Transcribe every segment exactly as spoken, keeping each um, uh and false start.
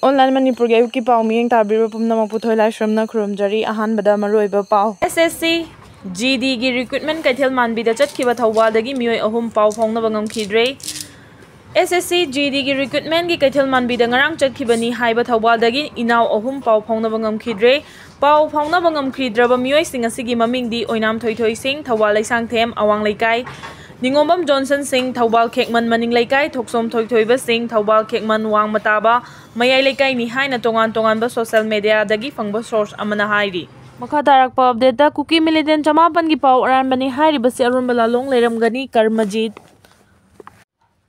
Online ꯃꯅꯤꯄꯨꯔꯒꯤ ꯑꯌꯨꯛꯀꯤ ꯄꯥꯎ ꯃꯤꯠꯌꯦꯡ ꯇꯥꯕꯤꯔꯤꯕ ꯄꯨꯝꯅꯃꯛꯄꯨ ꯊꯣꯏ ꯂꯥꯏꯁ꯭ꯔꯝꯅ ꯈꯨꯔꯨꯝꯖꯔꯤ꯫ ꯑꯍꯥꯟꯕꯗ ꯃꯔꯨꯑꯣꯏꯕ ꯄꯥꯎ꯫ S S C G D ꯒꯤ recruitment ꯀꯩꯊꯦꯜ ꯃꯥꯟꯕꯤꯗ ꯆꯠꯈꯤꯕ ꯊꯧꯕꯥꯜꯗꯒꯤ ꯃꯤꯑꯣꯏ ꯑꯍꯨꯝ ꯄꯥꯎ ꯐꯥꯎꯅꯕ ꯉꯝꯈꯤꯗ꯭ꯔꯦ꯫ S S C G D ꯒꯤ recruitment ꯀꯤ ꯀꯩꯊꯦꯜ ꯃꯥꯟꯕꯤꯗ ꯉꯔꯥꯡ ꯆꯠꯈꯤꯕꯅꯤ ꯍꯥꯏꯕ ꯊꯧꯕꯥꯜꯗꯒꯤ ꯏꯅꯥꯎ ꯑꯍꯨꯝ ꯄꯥꯎ ꯐꯥꯎꯅꯕ ꯉꯝꯈꯤꯗ꯭ꯔꯦ꯫ ꯄꯥꯎ ꯐꯥꯎꯅꯕ ꯉꯝꯈꯤꯗ꯭ꯔꯕ ꯃꯤꯑꯣꯏꯁꯤꯡ ꯑꯁꯤꯒꯤ ꯃꯃꯤꯡꯗꯤ ꯑꯣꯏꯅꯥꯝ ꯊꯣꯏꯊꯣꯏ ꯁꯤꯡ, ꯊꯧꯕꯥꯜ ꯂꯩꯁꯥꯡꯊꯦꯝ ꯑꯋꯥꯡ ꯂꯩꯀꯥꯏ, ꯅꯤꯉꯣꯝꯕꯝ ꯖꯣꯟꯁꯟ ꯁꯤꯡ, ꯊꯧꯕꯥꯜ ꯈꯦꯛꯃꯟ ꯃꯅꯤꯡ ꯂꯩꯀꯥꯏ, ꯊꯣꯛꯆꯣꯝ ꯊꯣꯏꯊꯣꯏꯕ ꯁꯤꯡ, ꯊꯧꯕꯥꯜ ꯈꯦꯛꯃꯟ ꯋꯥꯡꯃ ꯇꯥꯕ ꯃꯌꯥꯏ ꯂꯩꯀꯥꯏꯅꯤ ꯍꯥꯏꯅ ꯇꯣꯉꯥꯟ ꯇꯣꯉꯥꯟꯕ social media ꯗꯒꯤ ꯐꯪꯕ source ꯑꯃꯅ ꯍꯥꯏꯔꯤ꯫ ꯃꯈꯥ ꯇꯥꯔꯛꯄ update ꯇ ꯀꯨꯀꯤ militant ꯆꯃꯥꯄꯟꯒꯤ ꯄꯥꯎ ꯑꯔꯥꯟꯕꯅꯤ ꯍꯥꯏꯔꯤꯕꯁꯤ ꯑꯔꯣꯟꯕ ꯂꯥꯂꯣꯡ ꯂꯩꯔꯝꯒꯅꯤ꯫ ꯀꯔꯃꯖꯤꯠ꯫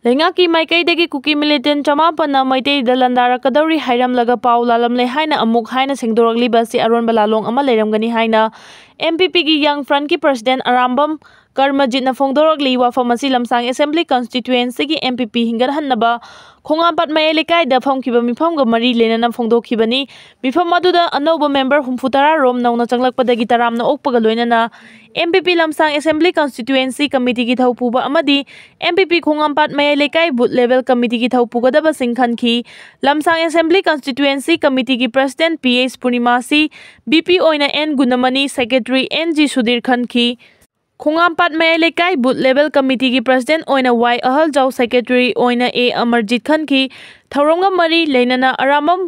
ꯂꯩꯉꯥꯛꯀꯤ ꯃꯥꯏꯀꯩꯗꯒꯤ ꯀꯨꯀꯤ militant ꯆꯃꯥꯄꯟꯅ ꯃꯩꯇꯩꯗ ꯂꯥꯟꯗꯥꯔꯛꯀꯗꯧꯔꯤ ꯍꯥꯏꯔꯝꯂꯒ ꯄꯥꯎ ꯂꯥꯜꯂꯝꯂꯦ ꯍꯥꯏꯅ ꯑꯃꯨꯛ ꯍꯥꯏꯅ ꯁꯦꯡꯗꯣꯔꯛꯂꯤꯕ ꯑꯁꯤ ꯑꯔꯣꯟꯕ ꯂꯥꯂꯣꯡ ꯑꯃ ꯂꯩꯔꯝꯒꯅꯤ ꯍꯥꯏꯅ M P P ꯒꯤ Young Front ꯀꯤ president ꯑꯔꯥꯝꯕꯝ ꯀꯔꯃꯖꯤꯠꯅ ꯐꯣꯡꯗꯣꯔꯛꯂꯤ꯫ ꯋꯥꯐꯝ ꯑꯁꯤ ꯂꯝꯁꯥꯡ assembly constituency ꯒꯤ M P P ꯍꯤꯡꯒꯠꯍꯟꯅꯕ ꯈꯣꯡꯉꯥꯝꯄꯥꯠ ꯃꯌꯥꯏ ꯂꯩꯀꯥꯏꯗ ꯐꯝꯈꯤꯕ ꯃꯤꯐꯝꯒ ꯃꯔꯤ ꯂꯩꯅꯅ ꯐꯣꯡꯗꯣꯛꯈꯤꯕꯅꯤ꯫ ꯃꯤꯐꯝ ꯑꯗꯨꯗ ꯑꯅꯧꯕ member ꯍꯨꯝꯐꯨ ꯇꯔꯥ ꯔꯣꯝ ꯅꯧꯅ ꯆꯪꯂꯛꯄꯗꯒꯤ ꯇꯔꯥꯝꯅ ꯑꯣꯛꯄꯒ ꯂꯣꯏꯅꯅ M P P ꯂꯝꯁꯥꯡ assembly constituency committee ꯒꯤ ꯊꯧꯄꯨꯕ ꯑꯃꯗꯤ M P P ꯈꯣꯡꯉꯥꯝꯄꯥꯠ ꯃꯌꯥꯏ ꯂꯩꯀꯥꯏ booth level committee ꯒꯤ ꯊꯧꯄꯨꯒꯗꯕꯁꯤꯡ ꯈꯟꯈꯤ꯫ ꯂꯝꯁꯥꯡ assembly constituency committee ꯒꯤ president P H ꯄꯨꯔꯅꯤꯃꯥꯁꯤ, V P ꯑꯣꯏꯅ N ꯒꯨꯅꯃꯅꯤ, secretary N G Sudhir ꯈꯟꯈꯤ꯫ ꯈꯣꯡꯉꯥꯝꯄꯥꯠ ꯃꯌꯥꯏ ꯂꯩꯀꯥꯏ booth level committee ꯒꯤ president ꯑꯣꯏꯅ Y ꯑꯍꯜꯖꯥꯎ, secretary ꯑꯣꯏꯅ A ꯑꯃꯔꯖꯤꯠ ꯈꯟꯈꯤ꯫ ꯊꯧꯔꯝꯒ ꯃꯔꯤ ꯂꯩꯅꯅ ꯑꯔꯥꯝꯕꯝ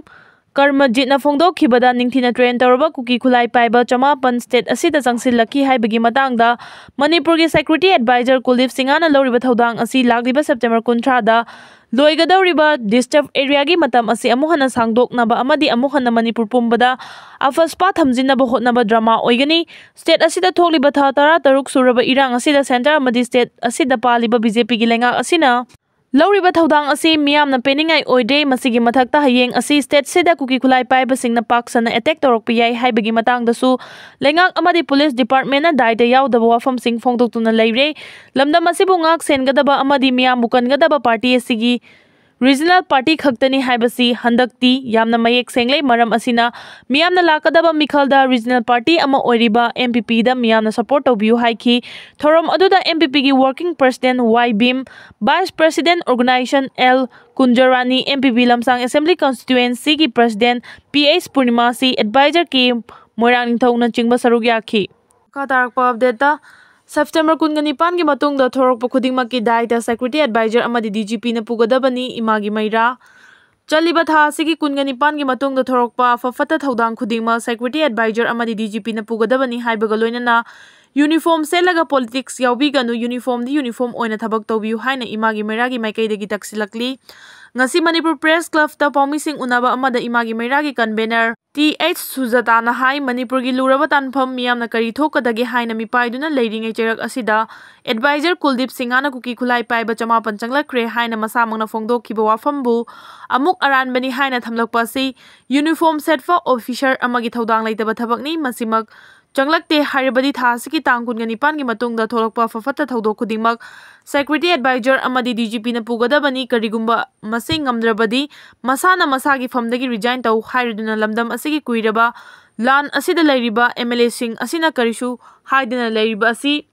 ꯀꯔꯃꯖꯤꯠꯅ ꯐꯣꯡꯗꯣꯛꯈꯤꯕꯗ, ꯅꯤꯡꯊꯤꯅ train ꯇꯧꯔꯕ ꯀꯨꯀꯤ ꯈꯨꯠꯂꯥꯏ ꯄꯥꯏꯕ ꯆꯃꯥꯄꯟ state ꯑꯁꯤꯗ ꯆꯪꯁꯤꯜꯂꯛꯈꯤ ꯍꯥꯏꯕꯒꯤ ꯃꯇꯥꯡꯗ ꯃꯅꯤꯄꯨꯔꯒꯤ security adviser ꯀꯨꯜꯗꯤꯞ ꯁꯤꯡꯍꯅ ꯂꯧꯔꯤꯕ ꯊꯧꯗꯥꯡ ꯑꯁꯤ ꯂꯥꯛꯂꯤꯕ September ꯀꯨꯟꯊ꯭ꯔꯥꯗ ꯂꯣꯏꯒꯗꯧꯔꯤꯕ disturbed area ꯒꯤ ꯃꯇꯝ ꯑꯁꯤ ꯑꯃꯨꯛ ꯍꯟꯅ ꯁꯥꯡꯗꯣꯛꯅꯕ ꯑꯃꯗꯤ ꯑꯃꯨꯛ ꯍꯟꯅ ꯃꯅꯤꯄꯨꯔ ꯄꯨꯝꯕꯗ ꯑꯐꯁꯄꯥ ꯊꯝꯖꯤꯟꯅꯕ ꯍꯣꯠꯅꯕ drama ꯑꯣꯏꯒꯅꯤ꯫ State ꯑꯁꯤꯗ ꯊꯣꯛꯂꯤꯕ ꯊꯥ ꯇꯔꯥꯇꯔꯨꯛ ꯁꯨꯔꯕ ꯏꯔꯥꯡ ꯑꯁꯤꯗ centre ꯑꯃꯗꯤ state ꯑꯁꯤꯗ ꯄꯥꯜꯂꯤꯕ B J P ꯒꯤ ꯂꯩꯉꯥꯛ ꯑꯁꯤꯅ ꯂꯧꯔꯤꯕ ꯊꯧꯗꯥꯡ ꯑꯁꯤ ꯃꯤꯌꯥꯝꯅ ꯄꯦꯟꯅꯤꯡꯉꯥꯏ ꯑꯣꯏꯗ꯭ꯔꯦ꯫ ꯃꯁꯤꯒꯤ ꯃꯊꯛꯇ ꯍꯌꯦꯡ ꯑꯁꯤ state ꯁꯤꯗ ꯀꯨꯀꯤ ꯈꯨꯠꯂꯥꯏ ꯄꯥꯏꯕꯁꯤꯡꯅ ꯄꯥꯛ ꯁꯟꯅ attack ꯇꯧꯔꯛꯄ ꯌꯥꯏ ꯍꯥꯏꯕꯒꯤ ꯃꯇꯥꯡꯗꯁꯨ ꯂꯩꯉꯥꯛ ꯑꯃꯗꯤ police department ꯅ ꯗꯥꯏꯇ ꯌꯥꯎꯗꯕ ꯋꯥꯐꯝꯁꯤꯡ ꯐꯣꯡꯗꯣꯛꯇꯨꯅ ꯂꯩꯔꯦ꯫ ꯂꯝꯗꯝ ꯑꯁꯤꯕꯨ ꯉꯥꯛ ꯁꯦꯟꯒꯗꯕ ꯑꯃꯗꯤ ꯃꯤꯌꯥꯝꯕꯨ ꯀꯟꯒꯗꯕ party ꯑꯁꯤꯒꯤ ꯔꯤꯖꯅꯦꯜ ꯄꯥꯔꯇꯤ ꯈꯛꯇꯅꯤ ꯍꯥꯏꯕꯁꯤ ꯍꯟꯗꯛꯇꯤ ꯌꯥꯝꯅ ꯃꯌꯦꯛ ꯁꯦꯡꯂꯦ꯫ ꯃꯔꯝ ꯑꯁꯤꯅ ꯃꯤꯌꯥꯝꯅ ꯂꯥꯛꯀꯗꯕ ꯃꯤꯈꯜꯗ ꯔꯤꯖꯅꯦꯜ ꯄꯥꯔꯇꯤ ꯑꯃ ꯑꯣꯏꯔꯤꯕ ꯑꯦꯝ ꯄꯤ ꯄꯤꯗ ꯃꯤꯌꯥꯝꯅ ꯁꯄꯣꯔꯠ ꯇꯧꯕꯤꯌꯨ ꯍꯥꯏꯈꯤ꯫ ꯊꯧꯔꯝ ꯑꯗꯨꯗ ꯑꯦꯝ ꯄꯤ ꯄꯤꯒꯤ working president Y Bim, vice president organization L Kunjarani, M P P Lamsang assembly ꯀꯟꯁꯇꯤꯇ꯭ꯌꯨꯑꯦꯟꯁꯤꯒꯤ president P H Purnimashi, advisor K ꯃꯣꯏꯔꯥꯡꯅꯤꯡꯊꯧꯅ ꯆꯤꯡꯕ ꯁꯔꯨꯛ ꯌꯥꯈꯤ꯫ ꯃꯈꯥ ꯇꯥꯔꯛꯄ ꯑꯞꯗꯦꯠꯇ, ꯁꯦꯞꯇꯦꯝꯕꯔ ꯀꯨꯟꯒ ꯅꯤꯄꯥꯟꯒꯤ ꯃꯇꯨꯡꯗ ꯊꯣꯔꯛꯄ ꯈꯨꯗꯤꯡꯃꯛꯀꯤ ꯗꯥꯏꯇ ꯁꯦꯀ꯭ꯌꯨꯔꯤꯇꯤ ꯑꯦꯗꯚꯥꯏꯖꯔ ꯑꯃꯗꯤ ꯗꯤ ꯖꯤ ꯄꯤꯅ ꯄꯨꯒꯗꯕꯅꯤ, ꯏꯃꯥꯒꯤ ꯃꯩꯔꯥ꯫ ꯆꯠꯂꯤꯕ ꯊꯥ ꯑꯁꯤꯒꯤ ꯀꯨꯟꯒ ꯅꯤꯄꯥꯟꯒꯤ ꯃꯇꯨꯡꯗ ꯊꯣꯔꯛꯄ ꯑꯐ ꯐꯠꯇ ꯊꯧꯗꯥꯡ ꯈꯨꯗꯤꯡꯃꯛ ꯁꯦꯀ꯭ꯌꯨꯔꯤꯇꯤ ꯑꯦꯗꯚꯥꯏꯖꯔ ꯑꯃꯗꯤ ꯗꯤ ꯖꯤ ꯄꯤꯅ ꯄꯨꯒꯗꯕꯅꯤ ꯍꯥꯏꯕꯒ ꯂꯣꯏꯅꯅ ꯌꯨꯅꯤꯐꯣꯔꯝ ꯁꯦꯠꯂꯒ ꯄꯣꯂꯤꯇꯤꯛꯁ ꯌꯥꯎꯕꯤꯒꯅꯨ, ꯌꯨꯅꯤꯐꯣꯔꯝꯗꯤ ꯌꯨꯅꯤꯐꯣꯔꯝ ꯑꯣꯏꯅ ꯊꯕꯛ ꯇꯧꯕꯤꯌꯨ ꯍꯥꯏꯅ ꯏꯃꯥꯒꯤ ꯃꯩꯔꯥꯒꯤ ꯃꯥꯏꯀꯩꯗꯒꯤ ꯇꯛꯁꯤꯜꯂꯛꯂꯤ꯫ ꯉꯁꯤ ꯃꯅꯤꯄꯨꯔ ꯄ꯭ꯔꯦꯁ ꯀ꯭ꯂꯕꯇ ꯄꯥꯎꯃꯤꯁꯤꯡ ꯎꯅꯕ ꯑꯃꯗ ꯏꯃꯥꯒꯤ ꯃꯩꯔꯥꯒꯤ ꯀꯟꯚꯦꯅꯔ ꯇꯤ ꯑꯩꯆ ꯁꯨꯖꯥꯇꯥꯅ ꯍꯥꯏ, ꯃꯅꯤꯄꯨꯔꯒꯤ ꯂꯨꯔꯕ ꯇꯥꯟꯐꯝ ꯃꯤꯌꯥꯝꯅ ꯀꯔꯤ ꯊꯣꯛꯀꯗꯒꯦ ꯍꯥꯏꯅ ꯃꯤꯄꯥꯏꯗꯨꯅ ꯂꯩꯔꯤꯉꯩ ꯆꯩꯔꯛ ꯑꯁꯤꯗ ꯑꯦꯗꯚꯥꯏꯖꯔ ꯀꯨꯜꯗꯤꯞ ꯁꯤꯡꯍꯅ ꯀꯨꯀꯤ ꯈꯨꯠꯂꯥꯏ ꯄꯥꯏꯕ ꯆꯃꯥꯄꯟ ꯆꯪꯂꯛꯈ꯭ꯔꯦ ꯍꯥꯏꯅ ꯃꯁꯥꯃꯛꯅ ꯐꯣꯡꯗꯣꯛꯈꯤꯕ ꯋꯥꯐꯝꯕꯨ ꯑꯃꯨꯛ ꯑꯔꯥꯟꯕꯅꯤ ꯍꯥꯏꯅ ꯊꯝꯂꯛꯄ ꯑꯁꯤ ꯌꯨꯅꯤꯐꯣꯔꯝ ꯁꯦꯠꯄ ꯑꯣꯐꯤꯁꯔ ꯑꯃꯒꯤ ꯊꯧꯗꯥꯡ ꯂꯩꯇꯕ ꯊꯕꯛꯅꯤ꯫ ꯃꯁꯤꯃꯛ ꯆꯪꯂꯛꯇꯦ ꯍꯥꯏꯔꯕꯗꯤ ꯊꯥ ꯑꯁꯤꯒꯤ ꯇꯥꯡ ꯀꯨꯟꯒ ꯅꯤꯄꯥꯟꯒꯤ ꯃꯇꯨꯡꯗ ꯊꯣꯛꯂꯛꯄ ꯑꯐ ꯐꯠꯇ ꯊꯧꯗꯣꯛ ꯈꯨꯗꯤꯡꯃꯛ ꯁꯦꯀ꯭ꯌꯨꯔꯤꯇꯤ ꯑꯦꯗꯚꯥꯏꯖꯔ ꯑꯃꯗꯤ ꯗꯤ ꯖꯤ ꯄꯤꯅ ꯄꯨꯒꯗꯕꯅꯤ꯫ ꯀꯔꯤꯒꯨꯝꯕ ꯃꯁꯤ ꯉꯝꯗ꯭ꯔꯕꯗꯤ ꯃꯁꯥꯅ ꯃꯁꯥꯒꯤ ꯐꯝꯗꯒꯤ ꯔꯤꯖꯥꯏꯟ ꯇꯧ ꯍꯥꯏꯔꯗꯨꯅ ꯂꯝꯗꯝ ꯑꯁꯤꯒꯤ ꯀꯨꯏꯔꯕ ꯂꯥꯟ ꯑꯁꯤꯗ ꯂꯩꯔꯤꯕ ꯑꯦꯝ ꯑꯦꯜ ꯑꯦꯁꯤꯡ ꯑꯁꯤꯅ ꯀꯔꯤꯁꯨ ꯍꯥꯏꯗꯅ ꯂꯩꯔꯤꯕ ꯑꯁꯤ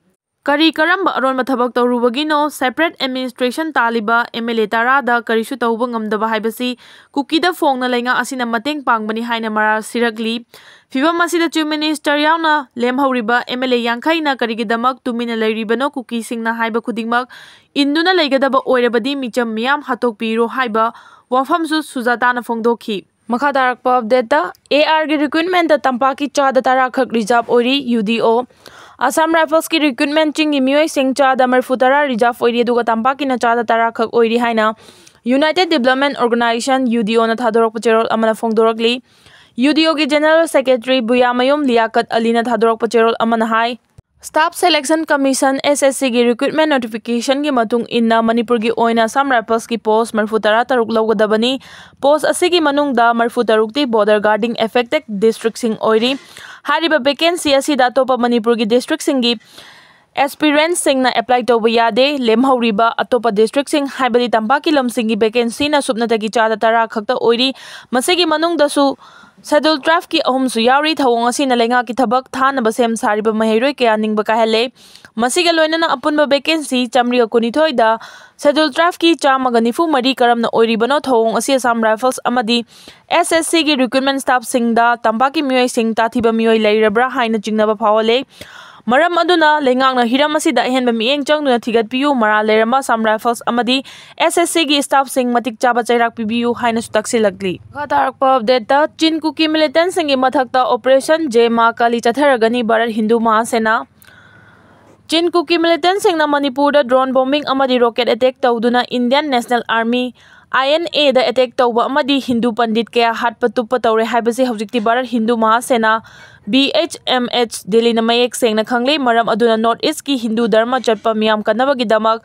ꯀꯔꯤ ꯀꯔꯝꯕ ꯑꯔꯣꯟꯕ ꯊꯕꯛ ꯇꯧꯔꯨꯕꯒꯤꯅꯣ? ꯁꯦꯄꯔꯦꯠ ꯑꯦꯗꯃꯤꯅꯤꯁꯇ꯭ꯔꯦꯁꯟ ꯇꯥꯜꯂꯤꯕ ꯑꯦꯝ ꯑꯦꯜ ꯑꯦ ꯇꯔꯥꯗ ꯀꯔꯤꯁꯨ ꯇꯧꯕ ꯉꯝꯗꯕ ꯍꯥꯏꯕꯁꯤ ꯀꯨꯀꯤꯗ ꯐꯣꯡꯅ ꯂꯩꯉꯥꯛ ꯑꯁꯤꯅ ꯃꯇꯦꯡ ꯄꯥꯡꯕꯅꯤ ꯍꯥꯏꯅ ꯃꯔꯥꯜ ꯁꯤꯔꯛꯂꯤ꯫ ꯐꯤꯚꯝ ꯑꯁꯤꯗ ꯆꯤꯐ ꯃꯤꯅꯤꯁꯇꯔ ꯌꯥꯎꯅ ꯂꯦꯝꯍꯧꯔꯤꯕ ꯑꯦꯝ ꯑꯦꯜ ꯑꯦ ꯌꯥꯡꯈꯩꯅ ꯀꯔꯤꯒꯤꯗꯃꯛ ꯇꯨꯃꯤꯟꯅ ꯂꯩꯔꯤꯕꯅꯣ? ꯀꯨꯀꯤꯁꯤꯡꯅ ꯍꯥꯏꯕ ꯈꯨꯗꯤꯡꯃꯛ ꯏꯟꯗꯨꯅ ꯂꯩꯒꯗꯕ ꯑꯣꯏꯔꯕꯗꯤ ꯃꯤꯆꯝ ꯃꯤꯌꯥꯝ ꯍꯥꯠꯇꯣꯛꯄꯤꯔꯣ ꯍꯥꯏꯕ ꯋꯥꯐꯝꯁꯨ ꯁꯨꯖꯥꯇꯥꯅ ꯐꯣꯡꯗꯣꯛꯈꯤ꯫ ꯃꯈꯥ ꯇꯥꯔꯛꯄ ꯑꯞꯗꯦꯠꯇ, ꯑꯦ ꯑꯥꯔꯒꯤ ꯔꯤꯀ꯭ꯔꯨꯏꯠꯃꯦꯟꯗ ꯇꯝꯄꯥꯛꯀꯤ ꯆꯥꯗ ꯇꯔꯥ ꯈꯛ ꯔꯤꯖꯥꯔꯚ ꯑꯣꯏꯔꯤ, ꯌꯨ ꯗꯤ ꯑꯣ꯫ ꯑꯁꯥꯝ ꯔꯥꯏꯐꯜꯁꯀꯤ ꯔꯤꯀ꯭ꯔꯨꯏꯠꯃꯦꯟꯁꯤꯡꯒꯤ ꯃꯤꯑꯣꯏꯁꯤꯡ ꯆꯥꯗ ꯃꯔꯤꯐꯨ ꯇꯔꯥ ꯔꯤꯖꯥꯔꯚ ꯑꯣꯏꯔꯤ, ꯑꯗꯨꯒ ꯇꯝꯄꯥꯛꯀꯤꯅ ꯆꯥꯗ ꯇꯔꯥ ꯈꯛ ꯑꯣꯏꯔꯤ ꯍꯥꯏꯅ ꯌꯨꯅꯥꯏꯇꯦꯗ ꯗꯤꯕ꯭ꯂꯞꯃꯦꯟ ꯑꯣꯔꯒꯅꯥꯏꯖꯦꯁꯟ, ꯌꯨ ꯗꯤ ꯑꯣꯅ ꯊꯥꯗꯣꯔꯛꯄ ꯆꯦꯔꯣꯜ ꯑꯃꯅ ꯐꯣꯡꯗꯣꯔꯛꯂꯤ꯫ ꯌꯨ ꯗꯤ ꯑꯣꯒꯤ ꯖꯦꯅꯔꯦꯜ ꯁꯦꯀ꯭ꯔꯦꯇꯔꯤ ꯕꯨꯌꯥꯃꯌꯨꯝ ꯂꯤꯌꯥꯀꯠ ꯑꯂꯤꯅ ꯊꯥꯗꯣꯔꯛꯄ ꯆꯦꯔꯣꯜ ꯑꯃꯅ ꯍꯥꯏ, ꯁ꯭ꯇꯥꯐ ꯁꯦꯂꯦꯛꯁꯟ ꯀꯃꯤꯁꯟ, ꯑꯦꯁ ꯑꯦꯁ ꯁꯤꯒꯤ ꯔꯤꯀ꯭ꯔꯨꯏꯠꯃꯦꯟ ꯅꯣꯇꯤꯐꯤꯀꯦꯁꯟꯒꯤ ꯃꯇꯨꯡ ꯏꯟꯅ ꯃꯅꯤꯄꯨꯔꯒꯤ ꯑꯣꯏꯅ ꯑꯁꯥꯝ ꯔꯥꯏꯐꯜꯁꯀꯤ ꯄꯣꯁ ꯃꯔꯤꯐꯨ ꯇꯔꯥ ꯇꯔꯨꯛ ꯂꯧꯒꯗꯕꯅꯤ꯫ ꯄꯣꯁ ꯑꯁꯤꯒꯤ ꯃꯅꯨꯡꯗ ꯃꯔꯤꯐꯨ ꯇꯔꯨꯛꯇꯤ ꯕꯣꯔꯗꯔ ꯒꯥꯔꯗꯤꯡ ꯑꯦꯐꯦꯛꯇꯦꯗ ꯗꯤꯁꯇ꯭ꯔꯤꯛꯁꯤꯡ ꯑꯣꯏꯔꯤ꯫ ꯍꯥꯏꯔꯤꯕ ꯚꯦꯀꯦꯟꯁꯤ ꯑꯁꯤꯗ ꯑꯇꯣꯞꯄ ꯃꯅꯤꯄꯨꯔꯒꯤ ꯗꯤꯁꯇ꯭ꯔꯤꯛꯁꯤꯡꯒꯤ ꯑꯦꯁꯄꯤꯔꯦꯟꯁꯁꯤꯡꯅ ꯑꯦꯄ꯭ꯂꯥꯏ ꯇꯧꯕ ꯌꯥꯗꯦ꯫ ꯂꯦꯝꯍꯧꯔꯤꯕ ꯑꯇꯣꯞꯄ ꯗꯤꯁꯇ꯭ꯔꯤꯛꯁꯤꯡ, ꯍꯥꯏꯕꯗꯤ ꯇꯝꯄꯥꯛꯀꯤ ꯂꯝꯁꯤꯡꯒꯤ ꯚꯦꯀꯦꯟꯁꯤꯅ ꯁꯨꯞꯅꯇꯒꯤ ꯆꯥꯗ ꯇꯔꯥ ꯈꯛꯇ ꯑꯣꯏꯔꯤ꯫ ꯃꯁꯤꯒꯤ ꯃꯅꯨꯡꯗꯁꯨ ꯁꯦꯗꯨꯜ ꯇ꯭ꯔꯥꯏꯕꯀꯤ ꯑꯍꯨꯝꯁꯨ ꯌꯥꯎꯔꯤ꯫ ꯊꯧꯑꯣꯡ ꯑꯁꯤꯅ ꯂꯩꯉꯥꯛꯀꯤ ꯊꯕꯛ ꯊꯥꯅꯕ ꯁꯦꯝ ꯁꯥꯔꯤꯕ ꯃꯍꯩꯔꯣꯏ ꯀꯌꯥ ꯅꯤꯡꯕ ꯀꯥꯏꯍꯜꯂꯦ꯫ ꯃꯁꯤꯒ ꯂꯣꯏꯅꯅ ꯑꯄꯨꯟꯕ ꯚꯦꯀꯦꯟꯁꯤ ꯆꯥꯃꯔꯤꯒ ꯀꯨꯟꯅꯤꯊꯣꯏꯗ ꯁꯦꯗꯨꯜ ꯇ꯭ꯔꯥꯏꯕꯀꯤ ꯆꯥꯝꯃꯒ ꯅꯤꯐꯨ ꯃꯔꯤ ꯀꯔꯝꯅ ꯑꯣꯏꯔꯤꯕꯅꯣ? ꯊꯧꯑꯣꯡ ꯑꯁꯤ ꯑꯁꯥꯝ ꯔꯥꯏꯐꯜꯁ ꯑꯃꯗꯤ ꯑꯦꯁ ꯑꯦꯁ ꯁꯤꯒꯤ ꯔꯤꯀ꯭ꯔꯨꯠꯃꯦꯟ ꯁ꯭ꯇꯥꯐꯁꯤꯡꯗ ꯇꯝꯄꯥꯛꯀꯤ ꯃꯤꯑꯣꯏꯁꯤꯡ ꯇꯥꯊꯤꯕ ꯃꯤꯑꯣꯏ ꯂꯩꯔꯕ꯭ꯔꯥ ꯍꯥꯏꯅ ꯆꯤꯡꯅꯕ ꯐꯥꯎꯍꯜꯂꯦ꯫ ꯃꯔꯝ ꯑꯗꯨꯅ ꯂꯩꯉꯥꯛꯅ ꯍꯤꯔꯝ ꯑꯁꯤꯗ ꯑꯍꯦꯟꯕ ꯃꯤꯠꯌꯦꯡ ꯆꯪꯗꯨꯅ ꯊꯤꯒꯠꯄꯤꯌꯨ, ꯃꯔꯥꯜ ꯂꯩꯔꯝꯕ ꯑꯁꯥꯝ ꯔꯥꯏꯐꯜꯁ ꯑꯃꯗꯤ ꯑꯦꯁ ꯑꯦꯁ ꯁꯤꯒꯤ ꯁ꯭ꯇꯥꯐꯁꯤꯡ ꯃꯇꯤꯛ ꯆꯥꯕ ꯆꯩꯔꯥꯛ ꯄꯤꯕꯤꯌꯨ ꯍꯥꯏꯅꯁꯨ ꯇꯛꯁꯤꯜꯂꯛꯂꯤ꯫ ꯃꯈꯥ ꯇꯥꯔꯛꯄ ꯑꯞꯗꯦꯠꯇ, ꯆꯤꯟ ꯀꯨꯀꯤ ꯃꯤꯂꯤꯇꯦꯟꯁꯤꯡꯒꯤ ꯃꯊꯛꯇ ꯑꯣꯄꯔꯦꯁꯟ ꯖꯦ ꯃꯥ ꯀꯥꯂꯤ ꯆꯠꯊꯔꯒꯅꯤ ꯚꯥꯔꯠ ꯍꯤꯟꯗꯨ ꯃꯍꯥꯁꯦꯅꯥ꯫ ꯆꯤꯟ ꯀꯨꯀꯤ ꯃꯤꯂꯤꯇꯦꯟꯁꯤꯡꯅ ꯃꯅꯤꯄꯨꯔꯗ ꯗ꯭ꯔꯣꯟ ꯕꯣꯝꯕꯤꯡ ꯑꯃꯗꯤ ꯔꯣꯀꯦꯠ ꯑꯦꯇꯦꯛ ꯇꯧꯗꯨꯅ Indian national army, I N ꯑꯦꯗ ꯑꯦꯇꯦꯛ ꯇꯧꯕ ꯑꯃꯗꯤ ꯍꯤꯟꯗꯨ ꯄꯟꯗꯤꯠ ꯀꯌꯥ ꯍꯥꯠꯄ ꯇꯨꯞꯄ ꯇꯧꯔꯦ ꯍꯥꯏꯕꯁꯤ ꯍꯧꯖꯤꯛꯇꯤ Bharat Hindu Mahasena, B H M H, ꯗꯤꯜꯂꯤꯅ ꯃꯌꯦꯛ ꯁꯦꯡꯅ ꯈꯪꯂꯦ꯫ ꯃꯔꯝ ꯑꯗꯨꯅ ꯅꯣꯔꯠ ꯏꯁꯀꯤ ꯍꯤꯟꯗꯨ ꯙꯔꯃ ꯆꯠꯄ ꯃꯤꯌꯥꯝ ꯀꯟꯅꯕꯒꯤꯗꯃꯛ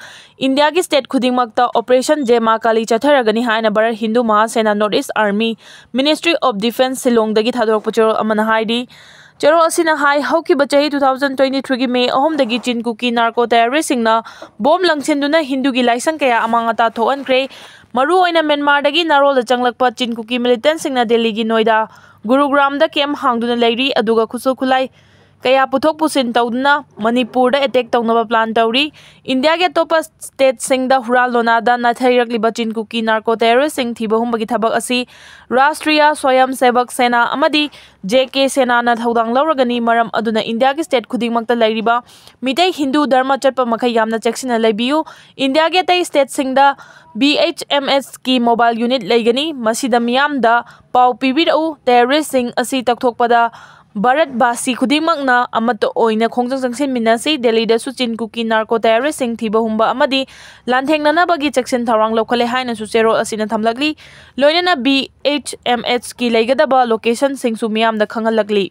ꯏꯟꯗꯤꯌꯥꯒꯤ ꯁ꯭ꯇꯦꯠ ꯈꯨꯗꯤꯡꯃꯛꯇ ꯑꯣꯄꯔꯦꯁꯟ ꯖꯦ ꯃꯥ ꯀꯥꯂꯤ ꯆꯠꯊꯔꯒꯅꯤ ꯍꯥꯏꯅ Bharat Hindu Mahasena north east army, ministry of defence, ꯁꯤꯂꯣꯡꯗꯒꯤ ꯊꯥꯗꯣꯔꯛꯄ ꯆꯦꯔꯣꯜ ꯑꯃꯅ ꯍꯥꯏꯔꯤ꯫ ꯆꯦꯔꯣꯜ ꯑꯁꯤꯅ ꯍꯥꯏ, ꯍꯧꯈꯤꯕ ꯆꯍꯤ two thousand twenty three ꯒꯤ ꯃꯦ ꯑꯍꯨꯝꯗꯒꯤ ꯆꯤꯟ ꯀꯨꯀꯤ ꯅꯥꯔꯀꯣ ꯇꯦꯔꯣꯔꯤꯁꯁꯤꯡꯅ ꯕꯣꯝ ꯂꯪꯁꯤꯟꯗꯨꯅ ꯍꯤꯟꯗꯨꯒꯤ ꯂꯥꯏꯁꯪ ꯀꯌꯥ ꯑꯃꯥꯡ ꯑꯇꯥ ꯊꯣꯛꯍꯟꯈ꯭ꯔꯦ꯫ ꯃꯔꯨꯑꯣꯏꯅ ꯃ꯭ꯌꯥꯟꯃꯥꯔꯗꯒꯤ ꯅꯥꯔꯣꯜꯗ ꯆꯪꯂꯛꯄ ꯆꯤꯟ ꯀꯨꯀꯤ ꯃꯤꯂꯤꯇꯦꯟꯁꯤꯡꯅ ꯗꯦꯜꯂꯤꯒꯤ ꯅꯣꯏꯗꯥ, ꯒꯨꯔꯨꯒ꯭ꯔꯥꯝꯗ ꯀꯦꯝꯞ ꯍꯥꯡꯗꯨꯅ ꯂꯩꯔꯤ, ꯑꯗꯨꯒ ꯈꯨꯠꯁꯨ ꯈꯨꯠꯂꯥꯏ ꯀꯌꯥ ꯄꯨꯊꯣꯛ ꯄꯨꯁꯤꯟ ꯇꯧꯗꯨꯅ ꯃꯅꯤꯄꯨꯔꯗ ꯑꯦꯇꯦꯛ ꯇꯧꯅꯕ ꯄ꯭ꯂꯥꯟ ꯇꯧꯔꯤ꯫ ꯏꯟꯗꯤꯌꯥꯒꯤ ꯑꯇꯣꯞꯄ ꯁ꯭ꯇꯦꯠꯁꯤꯡꯗ ꯍꯨꯔꯥꯜ ꯂꯣꯅꯥꯗ ꯅꯥꯊꯩꯔꯛꯂꯤꯕ ꯆꯤꯟ ꯀꯨꯀꯤ ꯅꯥꯔꯀꯣ ꯇꯦꯔꯣꯔꯤꯁꯁꯤꯡ ꯊꯤꯕ ꯍꯨꯝꯕꯒꯤ ꯊꯕꯛ ꯑꯁꯤ ꯔꯥꯁꯇ꯭ꯔꯤꯌꯥ ꯁ꯭ꯋꯌꯝ ꯁꯦꯕꯛ ꯁꯦꯅꯥ ꯑꯃꯗꯤ ꯖꯦ ꯀꯦ ꯁꯦꯅꯥꯅ ꯊꯧꯗꯥꯡ ꯂꯧꯔꯒꯅꯤ꯫ ꯃꯔꯝ ꯑꯗꯨꯅ ꯏꯟꯗꯤꯌꯥꯒꯤ ꯁ꯭ꯇꯦꯠ ꯈꯨꯗꯤꯡꯃꯛꯇ ꯂꯩꯔꯤꯕ ꯃꯤꯇꯩ ꯍꯤꯟꯗꯨ ꯙꯔꯃ ꯆꯠꯄ ꯃꯈꯩ ꯌꯥꯝꯅ ꯆꯦꯛꯁꯤꯟꯅ ꯂꯩꯕꯤꯌꯨ꯫ ꯏꯟꯗꯤꯌꯥꯒꯤ ꯑꯇꯩ ꯁ꯭ꯇꯦꯠꯁꯤꯡꯗ ꯕꯤ ꯑꯩꯆ ꯑꯦꯝ ꯑꯦꯁꯀꯤ ꯃꯣꯕꯥꯏꯜ ꯌꯨꯅꯤꯠ ꯂꯩꯒꯅꯤ꯫ ꯃꯁꯤꯗ ꯃꯤꯌꯥꯝꯗ ꯄꯥꯎ ꯄꯤꯕꯤꯔꯛꯎ꯫ ꯇꯦꯔꯣꯔꯤꯁꯁꯤꯡ ꯑꯁꯤ ꯇꯛꯊꯣꯛꯄꯗ ꯚꯥꯔꯠꯕꯥꯁꯤ ꯈꯨꯗꯤꯡꯃꯛꯅ ꯑꯃꯠꯇ ꯑꯣꯏꯅ ꯈꯣꯡꯖꯪ ꯆꯪꯁꯤꯟꯃꯤꯟꯅꯁꯤ꯫ ꯗꯦꯜꯂꯤꯗꯁꯨ ꯆꯤꯟ ꯀꯨꯀꯤ ꯅꯥꯔꯀꯣ ꯇꯦꯔꯣꯔꯤꯁꯁꯤꯡ ꯊꯤꯕ ꯍꯨꯝꯕ ꯑꯃꯗꯤ ꯂꯥꯟꯊꯦꯡꯅꯅꯕꯒꯤ ꯆꯦꯛꯁꯤꯟ ꯊꯧꯔꯥꯡ ꯂꯧꯈꯠꯂꯦ ꯍꯥꯏꯅꯁꯨ ꯆꯦꯔꯣꯜ ꯑꯁꯤꯅ ꯊꯝꯂꯛꯂꯤ꯫ ꯂꯣꯏꯅꯅ ꯕꯤ ꯑꯩꯆ ꯑꯦꯝ ꯑꯦꯁꯀꯤ ꯂꯩꯒꯗꯕ ꯂꯣꯀꯦꯁꯟꯁꯤꯡꯁꯨ ꯃꯤꯌꯥꯝꯗ ꯈꯪꯍꯜꯂꯛꯂꯤ꯫